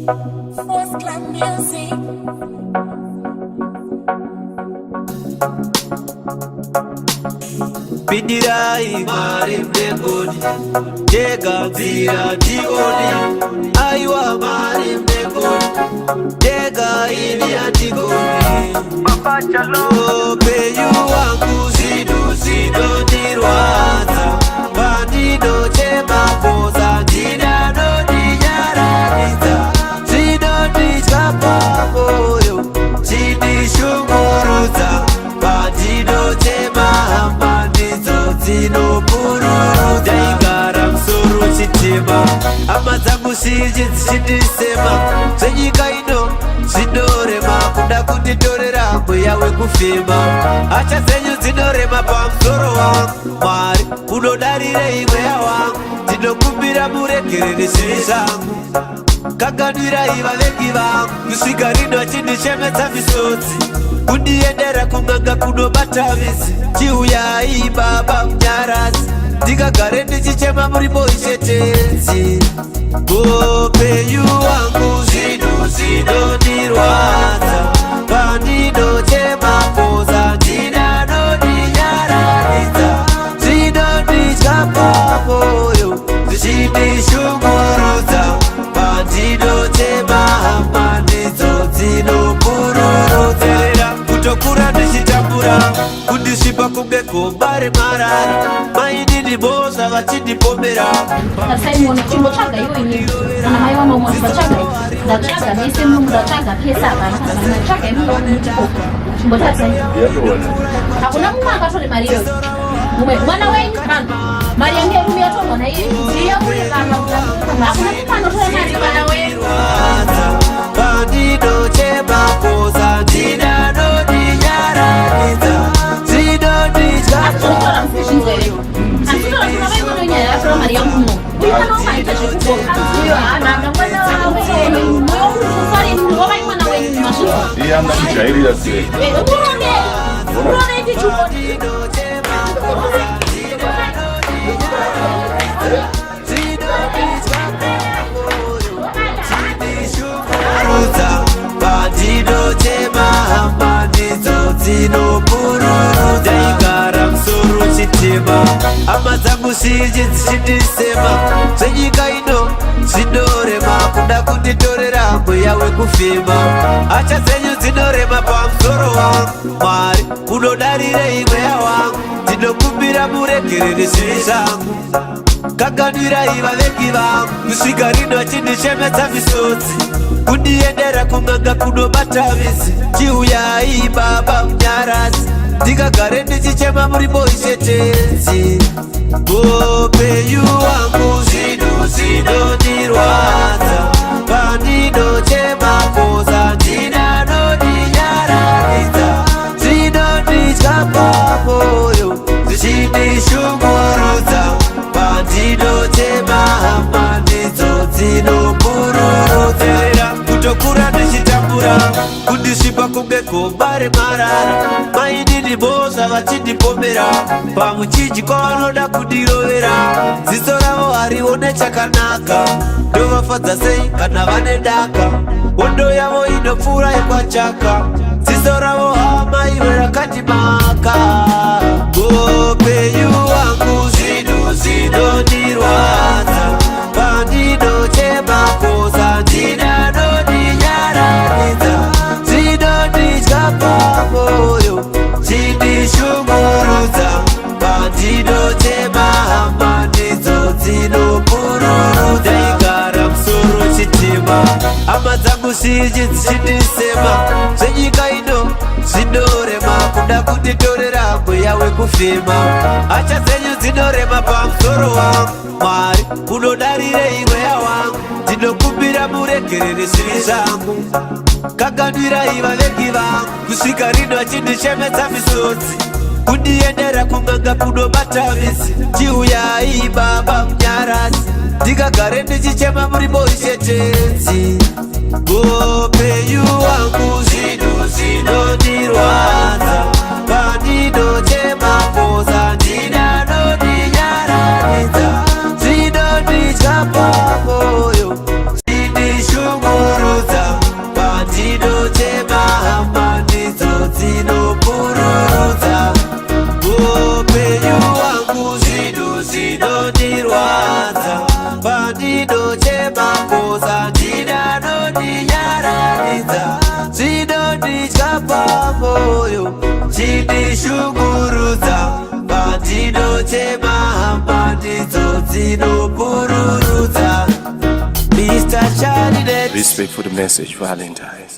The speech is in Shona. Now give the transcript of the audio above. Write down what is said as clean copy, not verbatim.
First class music. Pindirai Mwari mnengoni, tega nzira tione. Aiwa Mwari mnengoni, tega ini hatigoni. Upenyu wangu zvinhu zvinondirwadza, pandinochema poza ndinanondinyaradza, zvinonditya pamoyo chindishungurudza, pandinochema hama ndidzo dzinopururudza. Ndaigara musoro chitema, hama dzangu zhinji dzichindisema, zvenyika ino zvinorema, kuda kunditorera mweya wekufema. Hacha dzenyu dzinorema pamusoro wangu, Mwari munodarirei mweya wangu? Ndinokumbira muregerere zvivi zvangu, kanganwirai vavengi vangu. Kusvika rino achindichemedza misodzi, kundiendera kun'anga kunobata midzi. Chiuyai baba munyaradzi, ndingagare ndichichema muripo ishetenzi. Upenyu wangu zvinhu zvinondirwadza, pandinochema poza ndinanondinyaradza, zvinonditya pamoyo zvichindishungurudza, pandinochema hama ndidzo dzinopururudza. Kutokura ndichitambura, kundisvipa kunge gomba remarara, mainini mhosva vachindipomera. Simon, chimbotsvaga iwe inini kana mai vamwe vatsvaga. Ndatsvaga mese muno, ndatsvaga pese, hapana hapana. Tsvaga imi mutipo, chimbotarisai, hakuna mumwe akatore mari iyoyo. Mumwe mwana wenyu pano, mari yangu yerume yatorwa naiye. Hakuna mumwe anotora mari mwana wenyu. Pandinochema poza ndinanondinyaradza, zvinonditya. Azvinotaura musizvinzwa here? Handinotaura kuna vai mwana wenyu yatora mari yangu muno. Uyu mwana wamaita zvekugoka uyo haana mwana wavai mwana wenyu, mazvinzwa? Iye anga kujairira sei? Urone urone ndichiona. Pandinochema hama ndidzo dzinopururudza. Ndaigara musoro chitema, hama dzangu zhinji dzichindisema, zvenyika ino zvinorema, kuda kunditorera mweya wekufema. Hacha dzenyu dzinorema pamusoro wangu, Mwari munodarirei mweya wangu? Ndinokumbira muregerere zvivi zvangu, kanganwirai vavengi vangu. Kusvika rino achindichemedza misodzi, kundiendera kun'anga kunobata midzi. Chiuyai baba munyaradzi, ndingagare ndichichema muripo ishetenzi. Upenyu wangu zvinhu zvinondirwadza, pandinochema poza ndinanondinyaradza, zvinonditya pamoyo zvichindishungurudza, pandinochema hama ndidzo dzinopururudza. Kutokura ndichitambura, kundisvipa kunge gomba remarara, mainini mhosva vachindipomera, pamuchinjikwa vanoda kundirovera. Ziso ravo harione chakanaka, ndovafadza sei kana vane daka? Hondo yavo inopfuura yekwachaka, ziso ravo hama iwe rakandimaka. Upenyu wangu zvinhu zvinondirwadza, pandinochema poza ndinanondinyaradza, zvinonditya pamoyo chindishungurudza, pandinochema hama ndidzo dzinopururudza. Ndaigara musoro chitema, hama dzangu zhinji dzichindisema, zvenyika ino zvinorema, kuda kunditorera mweya wekufema. Hacha dzenyu dzinorema pamusoro wangu, Mwari munodarirei mweya wangu? Ndinokumbira muregerere zvivi zvangu, kanganwirai vavengi vangu. Kusvika rino achindichemedza misodzi, kundiendera kun'anga kunobata midzi. Chiuyai baba munyaradzi, ndingagare ndichichema muripo ishetenzi. Upenyu wangu zvinhu zvinondirwadza, pandinochema poza ndinanondinyaradza, zvinonditya pamoyo zvindishungurudza. Dzichandishungurudza pandinochema, hama ndidzo dzinopururudza. Mr Charinet. Respect for the message, Valentine.